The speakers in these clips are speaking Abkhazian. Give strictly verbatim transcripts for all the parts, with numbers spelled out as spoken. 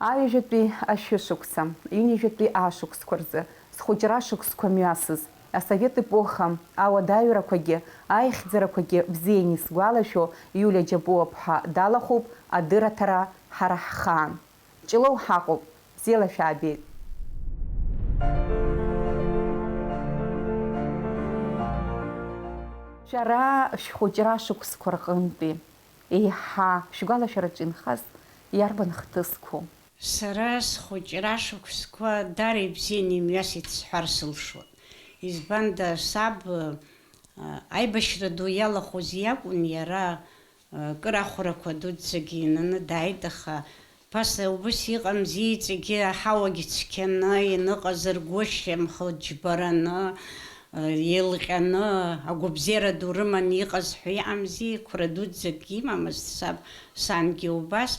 Аҩажәатәи ашәышықәса, ҩынҩажәатәи ашықәсқәа рзы, схәыҷра шықәсқәа мҩасыз, асовет епоха, ауадаҩрақәагьы, аихьӡарақәагьы бзианы исгәалашәо, Иулиа Џьапуаԥҳа далахәуп адырраҭара Ҳара ҳхаан. Ҷлоу ҳаҟоуп, бзиала шәаабеит! Шәара шәхәыҷра шықәсқәа рҟынтәи еиҳа шәгәалашәараҿы инхаз иарбан хҭысқәоу? Сара схәыҷра шықәсқәа дара ибзианы имҩасит сҳәар сылшоит. Избанда, саб, а, аибашьра ду иалахәыз иакәын, иара, а, кыр ахәрақәа дуӡӡагьы инаны дааит, аха ԥаса убыс иҟамзи, иҵегьы аҳауагьы цқьаны, иныҟаз ргәы шьамхы џьбараны, а, еилҟьаны, агәабзиара ду рыманы иҟаз ҳәа иҟамзи, қәра дуӡӡак имамызт саб, сангьы убас.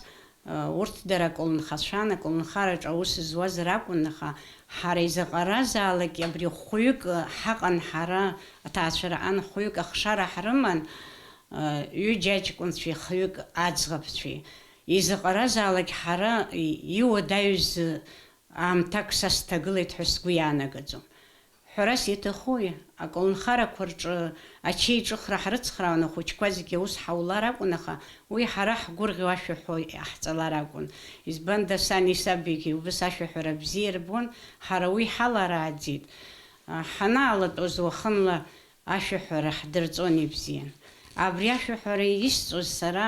Урҭ дара аколнхацәан, аколнхараҿы аус зуаз ракәын, аха ҳара изаҟаразаалак абри хәҩык ҳаҟан, ҳара аҭаацәараҟан хәҩык ахшара ҳрыман, ҩыџьа аҷкәынцәеи хҩык аӡӷабцәеи. Изаҟаразаалак ҳара иуадаҩыз аамҭак са сҭагылеит ҳәа сгәы иаанагаӡом. Ҳәарас иаҭахуи, аколнхарақәа рҿы ачеиҿыхра ҳрыцхраауан, ахәыҷқәа зегьы аус ҳаулар акәын, аха уи ҳара ҳгәырӷьо ашәа ҳәо иҟаҳҵалар акәын. Избанда, сани сабигьы убыс ашәаҳәара бзиа ирбон, ҳара уи ҳаларааӡеит. Ҳанаалатәоз уахынла ашәаҳәара ҳдырҵон ибзиан. Абри ашәаҳәара исҵоз сара,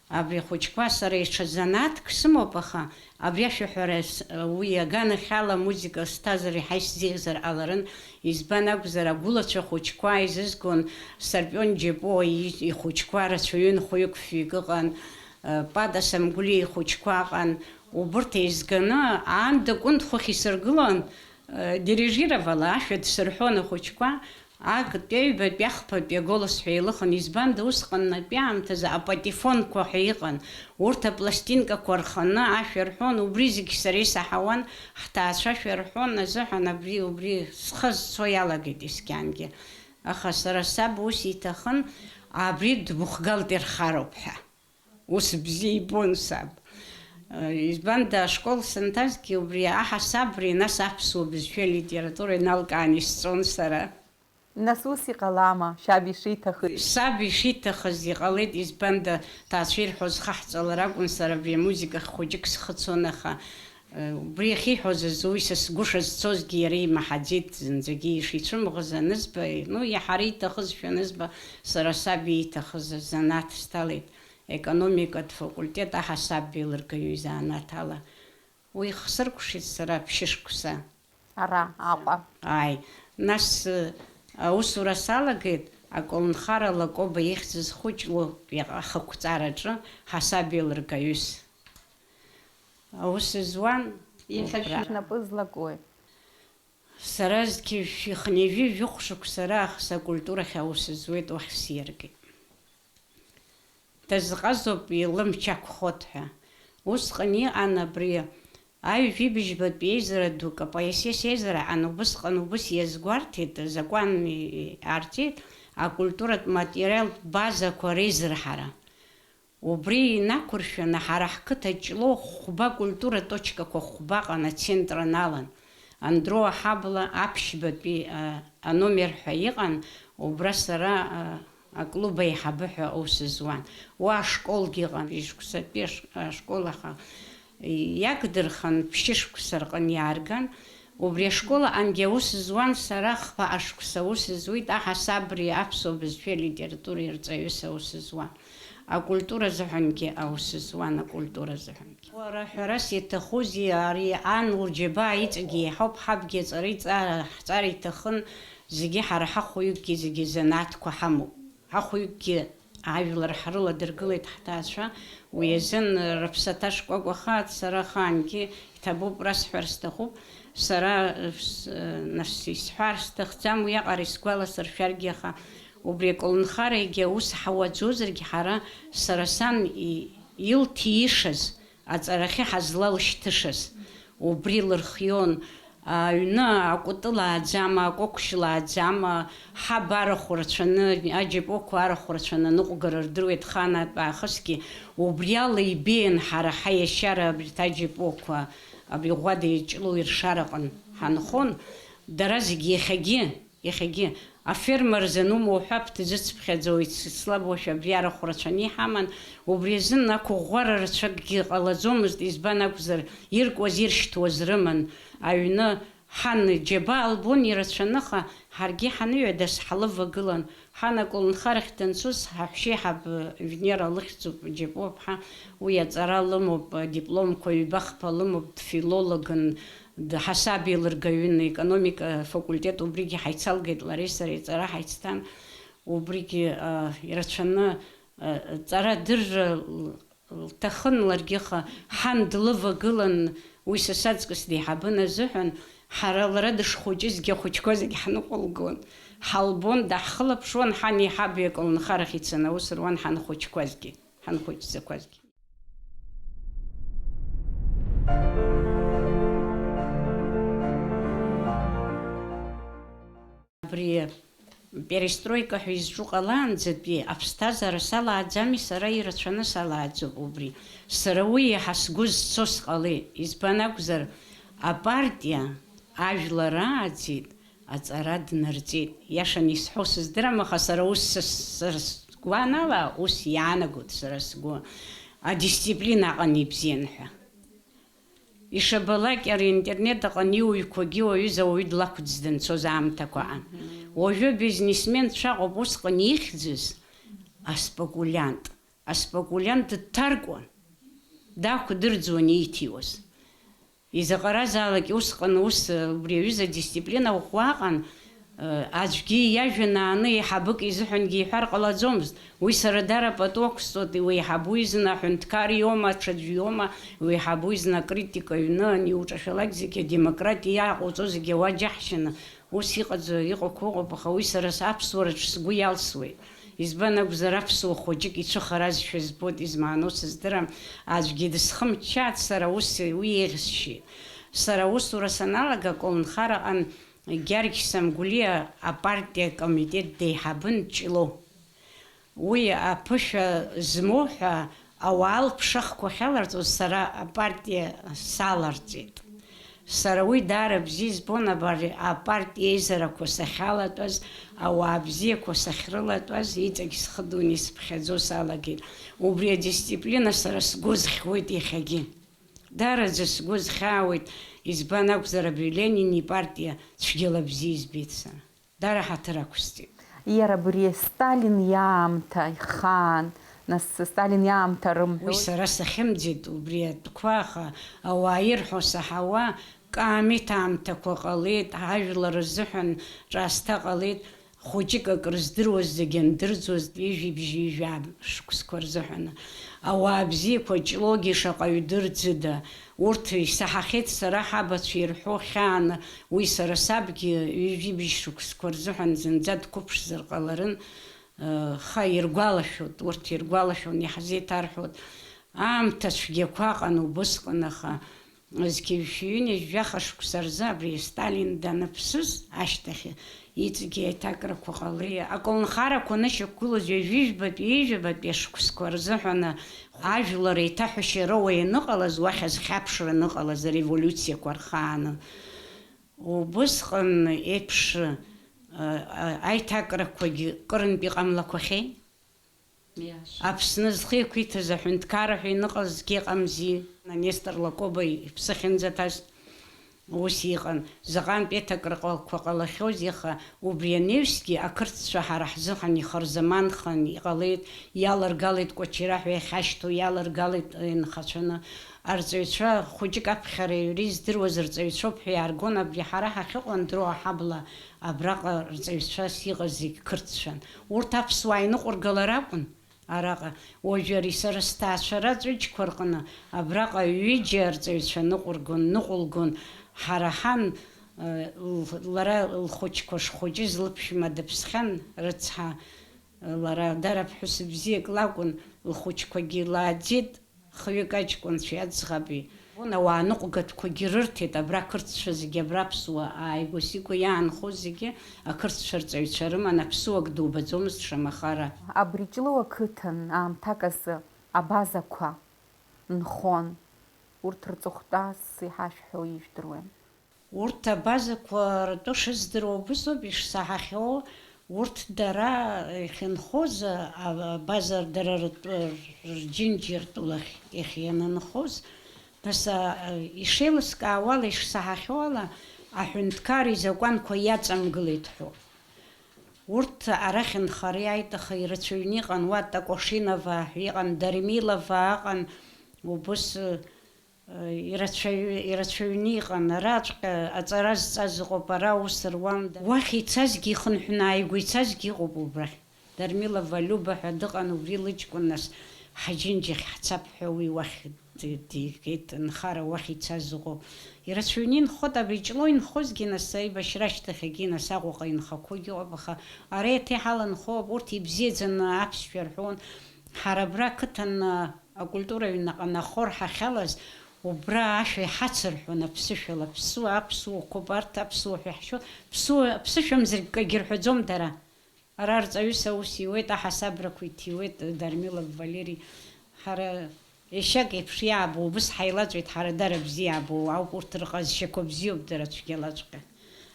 Абри ахәыҷқәа сара даҽа занааҭк сымоуп, аха абри ашәаҳәара с-, уи аганахьала амузыка сҭазар иаҳа исзеиӷьзар ҟаларын, избан акәзар, агәылацәа хәыҷқәа изызгон, Сарпион Џьапуа и-, ихәыҷқәа рацәаҩын, хәҩык-фҩык ыҟан, э, Пата Самгәлиа ихәыҷқәа ыҟан, убырҭ еизганы, аанда Кәынҭ хәахь исыргылон, э, дирижировала ашәа дсырҳәон ахәыҷқәа, Актәи аҩбатәи ахԥатәи аголос ҳәа еилыхын, избанда, усҟан атәи аамҭазы апатефонқәа ҳәа иҟан, урҭ апластинкақәа рханы ашәа рҳәон, убри зегь сара исаҳауан, ҳҭаацәа ашәа рҳәон азыҳәан абри, убри схы зцо иалагеит ескьангьы. Аха сара саб ус иҭахын, абри дбыхгалтер хароуп ҳәа. Ус бзиа ибон саб. Избанда, ашкол санҭазгьы убри аҳасабреи, нас аԥсуа бызшәеи алитературеи налкаан исҵон сара. Нас ус иҟалама, шәаб ишиҭахыз? Саб ишиҭахыз иҟалеит, избанда, ҭаацәа ирҳәоз хаҳҵалар акәын, сара абри амузыка хәыҷык схы цон, аха, э, убри ахьиҳәоз азы уи са сгәы шазцозгьы иара имаҳаӡеит, зынӡагьы ишицәымӷыз анызба, ну, иаҳа иара иҭахызшәа анызба, сара саб ииҭахыз азанааҭ сҭалеит. Економикатә факультет аҳасаб еилыргаҩы изанааҭ ала. Уи хсыркәшеит сара ԥшьышықәса. Ара, Аҟәа. Ааи. Нас, э, аусура салагеит, аколнхара Лакоба ихьӡыз хәыҷ лоуп иаҟа-, ахықәҵараҿы ҳасаб еилыргаҩыс. Аус зуан. Иахьа убра. Шәнапы злакуи? Сара зқьи жәшәи хынҩажәи жәохә шықәса раахыс акультурахь аус зуеит, уахь сиаргеит. Дазҟазоуп илымч ақәхоит ҳәа. Усҟан иҟан абри аҩажәибжьбатәи еизара дук, апоесиа сеизара аҟан убысҟан убыс иазгәарҭеит, азакәан иаарҵеит, акультуратә материалтә базақәа реизырҳара. Убри инақәыршәаны ҳара ҳқыҭа Ҷлоу хәба акультура точкақәа хәба аҟан ацентр аналан. Андро аҳабла аԥшьбатәи, а, аномер ҳәа иҟан, убра сара, а, аклуб аиҳабы ҳәа аус зуан. Уа ашколгьы ыҟан, ижәшықәсатәи аш-, ашкол, аха иагдырхан, ԥшьышықәса рҟын иаарган. Убри ашкол аҟынгьы аус зуан сара, хԥа ашықәса аус зуит, аҳасабреи аԥсуа бызшәеи алитературеи рҵаҩыс аус зуан. Акультура азыҳәангьы аус зуан, акультура азыҳәангьы. Уара, ҳәарас иаҭахузеи, ари ан лџьабаа иҵегьы еиҳауп, ҳабгьы аҵара иҵара, ҳҵара иҭахын, зегьы ҳара ҳахәҩыкгьы зегьы занааҭқәа ҳамоуп. Ҳахәҩыкгьы ажәлар ҳрыладыргылеит ҳҭаацәа, уи азын рыԥсаҭа шкәакәахааит, сара ахаангьы иҭабуп, расҳәар сҭахуп, сара, э, с-, э, нас исҳәар сҭахӡам, уиаҟара исгәаласыршәаргьы, аха убри аколнхара егьа ус ҳауаӡозаргьы, ҳара, сара сан и-, илҭиишаз, аҵарахьы ҳазлалшьҭышаз, убри лырхион, Аҩны акәытыл ааӡама, акәакәшь лааӡама, ҳаб арахә рацәаны, аџьапуқәа арахә рацәаны аныҟәгара рдыруеит, хаанатә аахысгьы убриала ибеиан ҳара ҳаиашьара абарҭ аџьапуқәа, абри ӷәада иҷлоу иршараҟын ҳанхон. Дара зегьы иахьагьы, иахьагьы аферма рзанума уҳәа, ԥҭӡыцыԥхьаӡа уицыцлабуашәа абри арахә рацәаны иҳаман, убри азын ақәыӷәӷәара рацәакгьы ҟалаӡомызт, избан акәзар, иркуаз, иршьҭуаз рыман, аҩны ҳан џьабаа лбон ирацәаны, аха ҳаргьы ҳаныҩадаз ҳлывагылан. Ҳан аколнхарахь данцоз, ҳаҳәшьеиҳаб Венера лыхьӡуп, Џьапуаԥҳа, уи аҵара лымоуп, адипломқәа ҩба-хԥа лымоуп, дфилологын, д-, ҳасаб еилыргаҩын, економика факультет убригьы ҳаицалгеит лареи сареи, ҵара ҳаицҭан. Убригьы, а, ирацәаны, а, ҵара-дырра л-, лҭахын ларгьы, аха ҳан длывагылан, уи са саҵкыс деиҳабын азыҳәан, ҳара лара дышхәыҷызгьы ахәыҷқәа зегь ҳныҟәылгон, ҳалбон, даҳхылаԥшуан, ҳан еиҳаб иаколнхарахь ицаны аус руан ҳанхәыҷқәазгьы, ҳанхәыҷӡақәазгьы. Абри перестройка ҳәа изҿу ҟалаанӡатәи аԥсҭазаара салааӡами, сара ирацәаны салааӡоуп убри. Сара уи иаҳа сгәы зцо сҟалеит. Избан акәзар, апартиа ажәлар рааӡеит, аҵара днарҵеит. Иашаны исҳәо сыздырам, аха сара ус са, сара сгәанала, ус иаанагоит сара сгәы. Адисциплина аҟан ибзиан ҳәа. Ишабалак, иара интернет аҟны иуаҩқәагьы уаҩыза уаҩы длақәӡ данцоз аамҭақәа аан. Мгм. Уажәы бизнесмен цәаҟәоуп, усҟан ихьӡыз аспекулиант. Аспекулиант дҭаркуан, дақәдырӡуан ииҭиуаз. Изаҟаразаалак усҟан ус, убри аҩыза адисциплина ӷәӷәа аҟан, Аӡәгьы иажәа нааны еиҳабык изыҳәангьы иҳәар ҟалаӡомызт. Уи сара дара пату ақәсҵоит, уеиҳабу изын аҳәынҭқар иоума, аҽаӡә иоума, уеиҳабу изын акритика аҩны, ани иуҿашәалак зегьы адемократиа иааҟоуҵо зегьы ауаџьаҳшьаны, ус иҟаӡоу, иҟақәоу ыҟоуп, аха уи сара с-, аԥсуараҿ сгәы иалсуеит. Избан акәзар, аԥсуа хәыҷык ицәыхаразшәа збоит, измааноу сыздырам, аӡәгьы дысхымччааит, сара ус уи еиӷьысшьеит. Сара аусура саналага, аколнхараҟан Гьаргь Самгәлиа апартиа акомитет деиҳабын Ҷлоу. Уи аԥышәа змоу ҳәа ауаа лԥшахқәа ахьаларҵоз сара апартиа саларҵеит. Сара уи даара бзиа избон, абар апартиа еизарақәа сахьалатәаз, ауаа бзиақәа сахьрылатәаз, иҵегь схы дуны исыԥхьаӡо салагеит. Убри адисциплина сара сгәы зхьуеит иахьагьы. Даараӡа сгәы зхьаауеит, избан акәзар, абри Ленин ипартиа цәгьала бзиа избеит сара. Дара ҳаҭыр ақәсҵеит. Иара абри Сталин иаамҭа ихаан, нас Сталин иаамҭа рымҳәои? Уи сара сахьымӡеит убри атәқәа, аха ауаа ирҳәо саҳауа, каамеҭ аамҭақәа ҟалеит, ажәлар рзыҳәан ҿаасҭа ҟалеит. Хәыҷык акры здыруаз зегьы андырӡуаз, ҩажәи бжьи жәаа шықәсқәа рзыҳәаны. Ауаа бзиақәа Ҷлогьы шаҟаҩ дырӡыда! Урҭ исаҳахьеит сара ҳабацәа ирҳәо хьааны, уи сара сабгьы ҩажәи бжь шықәсқәа рзыҳәан зынӡа дқәыԥшзар ҟаларын, ха иргәалашәоит, урҭ иргәалашәон, иаҳзеиҭарҳәоит. Аамҭа цәгьақәа ыҟан убысҟан, аха Зқьи жәшәи ҩынҩажәи жәаха шықәса рзы абри Сталин даныԥсыз ашьҭахь иҵегьы аиҭакрақәа ҟалеит. Аколнхарақәа анышьақәгылоз ҩажәи жәбатәи, ҩажәи жәабатәи ашықәсқәа рзыҳәан ажәлар еиҭаҳәашьа роуа ианыҟалаз, уахь азхьаԥшра аныҟалаз ареволиуциақәа рхааны. Убысҟан еиԥш, а, а, аиҭакрақәагьы кырынтә иҟамлақәахьеи? Иаша. Аԥсны зхы иқәиҭыз аҳәынҭқарра ҳәа иныҟазгьы ыҟамзи, Нестор Лакоба иԥсы ахьынӡаҭаз ус иҟан. Заҟантә еиҭакрақәа ҟалахьоузеи, аха убри анаҩсгьы ақырҭцәа ҳара ҳзыҳәан ихырзаманхан иҟалеит, иаларгалеит Кәачира ҳәа иахьашьҭоу, иаларгалеит инхацәаны. Арҵаҩцәа хәыҷык аԥхьара иҩра издыруаз рҵаҩцәоуп ҳәа иааргон, абри ҳара ҳахьыҟоу Андроа ҳабла абраҟа рҵаҩцәас иҟаз зегь қырҭцәан. Урҭ аԥсуаа иныҟәыргалар акәын араҟа. Уажәы ари сара сҭаацәара ҵәыџьқәа рҟны абраҟа ҩыџьа арҵаҩцәа ныҟәыргон, ныҟәылгон. Ҳара ҳан, э, л-, лара лхәыҷқәа шхәыҷыз лыԥшәма дыԥсхьан, рыцҳа, э, лара дара ԥҳәыс бзиак лакәын, лхәыҷқәагьы лааӡеит. Хҩык аҷкәынцәеи аӡӷаби Ауаа ныҟәгатәқәагьы рырҭеит, абра ақырҭцәа зегьы, абра аԥсуа ааигәа-сигәа иаанхоз зегьы ақырҭцәа рҵаҩцәа рыман, аԥсуак дубаӡомызт шамахара. Абри Ҷлоу ақыҭан аамҭак азы абазақәа нхон, урҭ рҵыхәтәас иҳашәҳәо ижәдыруеи? Урҭ абазақәа ртәы шыздыруа убысоуп ишсаҳахьоу, урҭ дара иахьынхоз, а, абаза дара ртәы, рџьынџьи ртәылахь иахьианынхоз, нас, а, ишеилыскаауа ала, ишсаҳахьоу ала, аҳәынҭқар изакәанқәа иаҵамгылеит ҳәоуп. Урҭ арахь нхара иааит, аха ирацәаҩны иҟан, уа Токошинова ҳәа иҟан, Дармилова ыҟан, убыс, э, ирацәаҩ-, ирацәаҩны иҟан. Араҵәҟьа аҵара зҵаз ыҟоуп, ара аус руан. Уахь ицазгьы ихынҳәны ааигәа ицазгьы ыҟоуп убрахь. Дармилова Люба ҳәа дыҟан, убри лыҷкәын, нас, ҳаџьынџьахь ҳцап ҳәа уи уахь ди-, дигеит, нхара уахь ицаз ыҟоуп. Ирацәаҩны инхоит, абри Ҷлоу инхозгьы, нас, аибашьра ашьҭахь егьи, нас, Аҟәаҟа инхақәоугьы ыҟоуп, аха ара еиҭа иҳаланхоуп, урҭ ибзиаӡаны аԥсшәа рҳәон. Ҳара абра ақыҭан, а, акультура аҩнаҟа Нахор ҳахьалаз, убра ашәа иҳацырҳәон аԥсышәала, аԥсуа, аԥсуақәоуп арҭ, аԥсуа ҳәа иаҳшьо, ԥсуа, аԥсышәамзаргь акгьы рҳәаӡом дара. Ара арҵаҩыс аус иуеит, аҳасабрақәа иҭиуеит Дармилов Валери. Ҳара ешьак еиԥш иаабо убыс ҳаилаҵәеит, ҳара дара бзиа иаабо ауп, урҭ рҟазшьақәа бзиоуп дара цәгьалаҵәҟьа.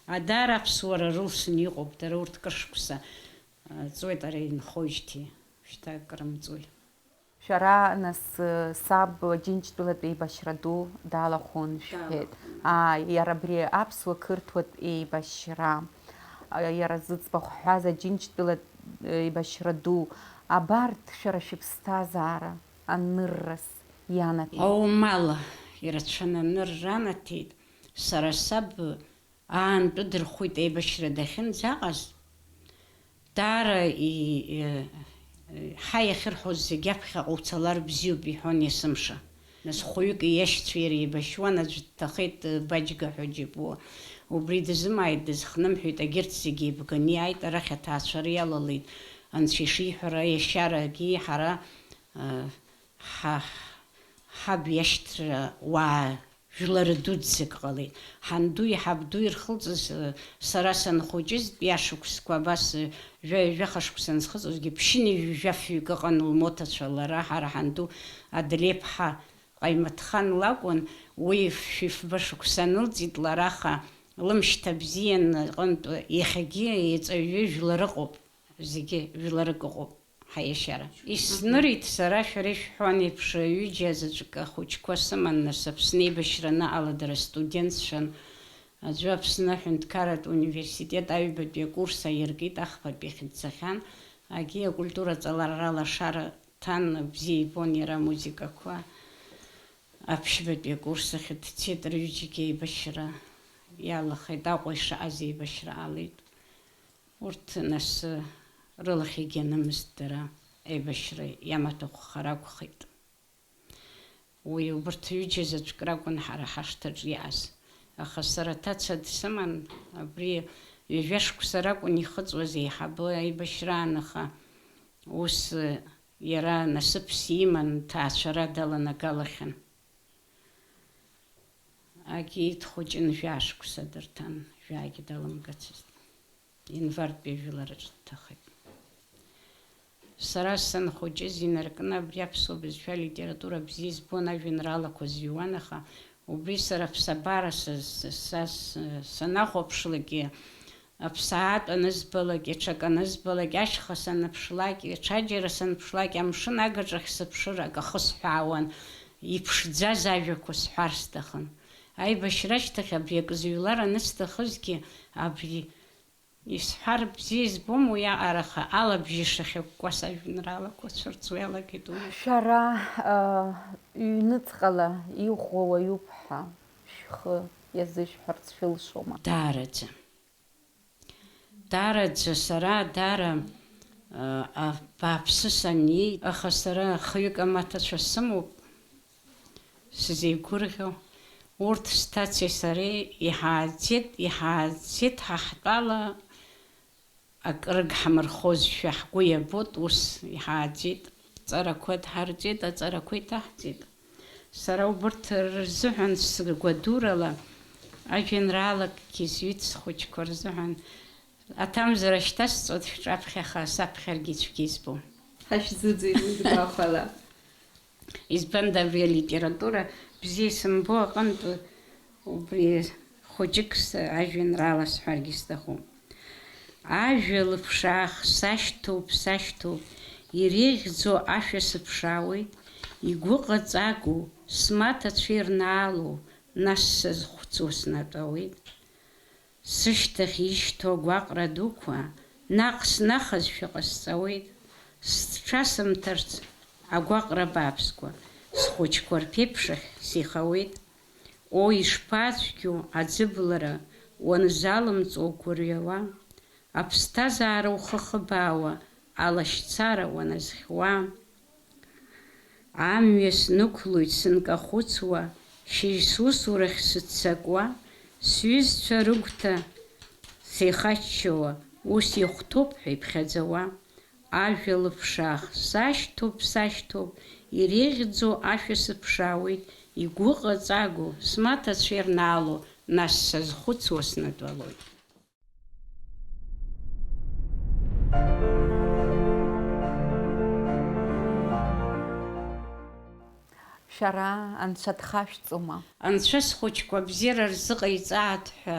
Адара аԥсуара рылсны иҟоуп, дара урҭ кыр шықәса, а, ҵуеит ара инхоижьҭеи, шьҭа акрымҵуеи. Шәара, нас, саб Џьынџьтәылатә еибашьра ду далахәын шәҳәеит. Далахәын. Ааи, иара абри аԥсуа-қырҭуатә еибашьра, иара зыӡбахә ҳҳәаз Аџьынџьтәылатә еибашьра ду, абарҭ шәара шәыԥсҭазаара аныррас ианаҭеит. Аумала ирацәаны анырра анаҭеит, сара саб Аан дәыдырхәит еибашьра дахьынӡаҟаз. Даара и-, и-, ҳа иахьырҳәоз зегь аԥхьаҟа уцалар бзиоуп, иҳәон есымша. Нас хәҩык иашьцәа иара еибашьуан, аӡә дҭахеит, Баџьга ҳәа џьабуа. Убри дазымааит, дызхнымҳәит, агьырҭ зегь еибганы иааит, арахь аҭаацәара иалалеит. Анцәа ишиҳәара, иашьарагьы ҳара, ҳа, ҳаб иашьцәа уаа Жәлар дуӡӡак ҟалеит. Ҳанду иҳабду ирхылҵыз, сара санхәыҷызтәи ашықәсқәа абас, жәа-, жәаха шықәса ансхыҵуазгьы, ԥшьынҩажәи жәафҩык ыҟан лмоҭацәа лара, ҳара ҳанду Адлеиԥҳа Ҟаимаҭхан лакәын, уи фҩы-фба шықәса анылҵит лара, аха лымшьҭа бзиан аҟынтә иахьагьы еиҵаҩы жәлар ыҟоуп, зегьы жәларык ыҟоуп. Ҳаиашьара. Иснырит сара, шәара ишәҳәон еиԥш, ҩыџьа заҵәык ахәыҷқәа сыман, нас Аԥсны еибашьра анаҟала дара студентцәан. Аӡәы Аԥсны аҳәынҭқарратә университет аҩбатәи акурс аиркит, ахԥатәи ахьӡахьан, агьи акультура ҵалара лашара ҭан, бзиа ибон иара амузыкақәа. Аԥшьбатәи акурс ахь дцеит, рҩыџьагьы еибашьра иалахеит, Аҟәа ишаҟаз еибашьра алеит. Урҭ, нас, рылахь егьанымызт дара, аибашьра иамаҭәахәхар акәхеит. Уи убарҭ ҩыџьа заҵәык ракәын ҳара ҳашҭаҿы иааз. Аха сара аҭаца дсыман, абри ҩажәа шықәса ракәын ихыҵуаз еиҳабы аибашьраан, аха ус иара насыԥс иман, ҭаацәара даланагалахьан. Агьи дхәыҷын, жәаа шықәса дырҭан, жәаагьы далымгацызт. Инвартәи ажәылараҿ дҭахеит. Сара санхәыҷыз инаркны абри аԥсуа бызшәа литература бзиа избон, ажәеинраалақәа зҩуан, аха убри сара аԥсабара са, са, са с-, санахәаԥшлакгьы, аԥсаатә анызбалак, аҽак анызбалак, ашьха саныԥшлак, аҽаџьара саныԥшлак, амшын агаҿахь сыԥшыр, акы ахысҳәаауан, иԥшӡаз ажәақәа сҳәар сҭахын. Аибашьра ашьҭахь абри акы зыҩлар анысҭахызгьы, абри исҳәар бзиа избом уиаҟара, аха алабжьы шахьыкәкәа сажәеинраалақәа цәырҵуа иалагеит уи. Шәара, а, ҩныҵҟала иӷәӷәоу уаҩуп ҳәа шәхы иазышәҳәарц шәылшома? Даараӡа. Даараӡа сара даара, а, а, бааԥсы саниеит, аха сара хҩык амаҭацәа сымоуп, сзеигәырӷьо. Урҭ сҭацеи сареи иҳааӡеит, иҳааӡеит ҳа ҳтәала, акрыгҳамырхозшәа ҳгәы иабоит, ус иҳааӡеит. Ҵарақәа дҳарҵеит, аҵарақәа иҭаҳҵеит. Сара убырҭ рзыҳәан сгәадурала ажәеинраалакгьы зҩит, схәыҷқәа рзыҳәан. Аҭамзара шьҭасҵоит шәҿаԥхьаха, саԥхьаргьы ицәгьа избом. Ҳашәзыӡырҩуеит гәахәала. Избанда абри алитература бзиа исымбо аҟынтә убри хәыҷык с-, ажәеинраала сҳәаргьы сҭахуп. Ажәа лыԥшаах, сашьҭоуп, сашьҭоуп, иреиӷьӡоу ашәа сыԥшаауеит, игәыҟаҵагоу, смаҭацәа ирнаалоу, нас сазхәыцуа снатәауеит. Сышьҭахь ишьҭоу агәаҟра дуқәа наҟ снахазшәа ҟасҵауеит, сҽасымҭарц агәаҟра бааԥсқәа, схәыҷқәа рԥеиԥшахь сихауеит. О, ишԥацәгьоу аӡыблара, уанзалымҵуа угәырҩауа, аԥсҭазаара ухы хыбаауа, алашьцара уаназхьуа. Амҩа снықәлоит сынкахәыцуа, шьыжь сусурахь сыццакуа, сҩызцәа рыгәҭа сеихаччауа, ус ихәҭоуп ҳәа иԥхьаӡауа. Ажәа лыԥшаах, сашьҭоуп, сашьҭоуп, иреиӷьӡоу ашәа сыԥшаауеит, игәыҟаҵагоу, смаҭацәа ирнаало, нас сазхәыцуа снатәалоит. Шәара Анцәа дхашәҵома? Анцәа схәыҷқәа абзиара рзыҟаиҵааит ҳәа,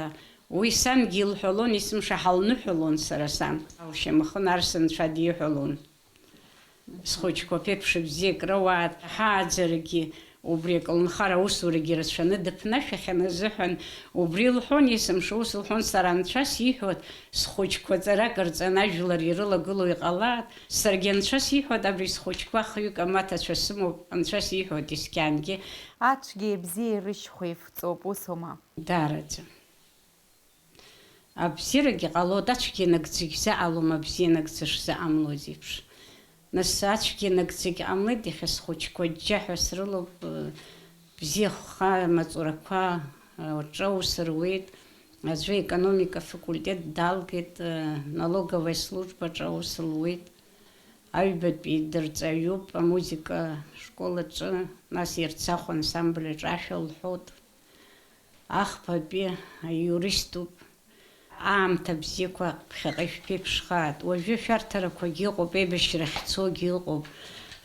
уи сангьы илҳәалон, есымша ҳалныҳәалон сара сан. Лшьамхы нарс Анцәа диҳәалон. Схәыҷқәа ԥеиԥш бзиак роуааит, ҳааӡарагьы, убри аколнхара аусурагьы рацәаны дыԥнашәахьан азыҳәан, убри лҳәон есымша, ус лҳәон, сара Анцәа сиҳәоит, схәыҷқәа ҵарак рҵан ажәлар ирылагылоу иҟалааит, саргьы Анцәа сиҳәоит, абри схәыҷқәа хҩык амаҭацәа сымоуп, Анцәа сиҳәоит, исқьангьы. Ацәгьеи абзиеи рышьхәа ифҵоуп, усоума? Даараӡа. Абзиарагьы ҟалоит, ацәгьа нагӡагь заҟалом, абзиа нагӡа шзаҟамлоз еиԥш. Нас ацәгьа нагӡагь ҟамлеит, иахьа схәыҷқәа џьџьаҳәа срылоуп, бзиахәха маҵурақәа рҿы аус руеит. Аӡәы аекономика афакультет далгеит, налоговая службаҿы аус луеит. Аҩбатәи дырҵаҩуп амузыка школ аҿы, нас Ерцахә ансамбль аҿы ашәа лҳәоит. Ахԥатәи аиуриступ. Аамҭа бзиақәа ԥхьаҟа ишәԥеиԥшхааит. Уажәы шәарҭарақәагьы ыҟоуп, еибашьра ахьцогьы ыҟоуп,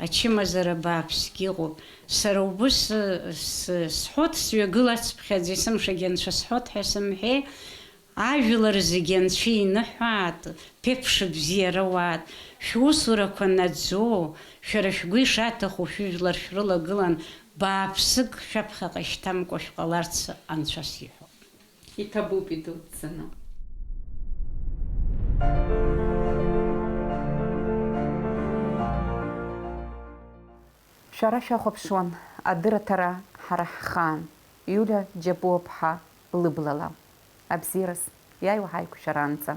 ачымазара бааԥсгьы ыҟоуп. Сара убыс, с-, сҳәоит, сҩагылацыԥхьаӡа есымшагьы Анцәа сҳәоит ҳәа сымҳәеи, ажәлар зегьы Анцәа иныҳәааит, ԥеиԥш бзиа роуааит, шәусурақәа наӡоу, шәара шәгәы ишаҭаху шәыжәлар шәрылагылан, бааԥсык шәаԥхьаҟа ишьҭамкәа шәҟаларц Анцәа сиҳәоит. Иҭабуп идуццаны. Шәара шәахәаԥшуан адырраҭара Ҳара ҳхаан, Иулиа Џьапуаԥҳа лыблала. Абзиараз, иааиуа ҳаиқәшәараанӡа.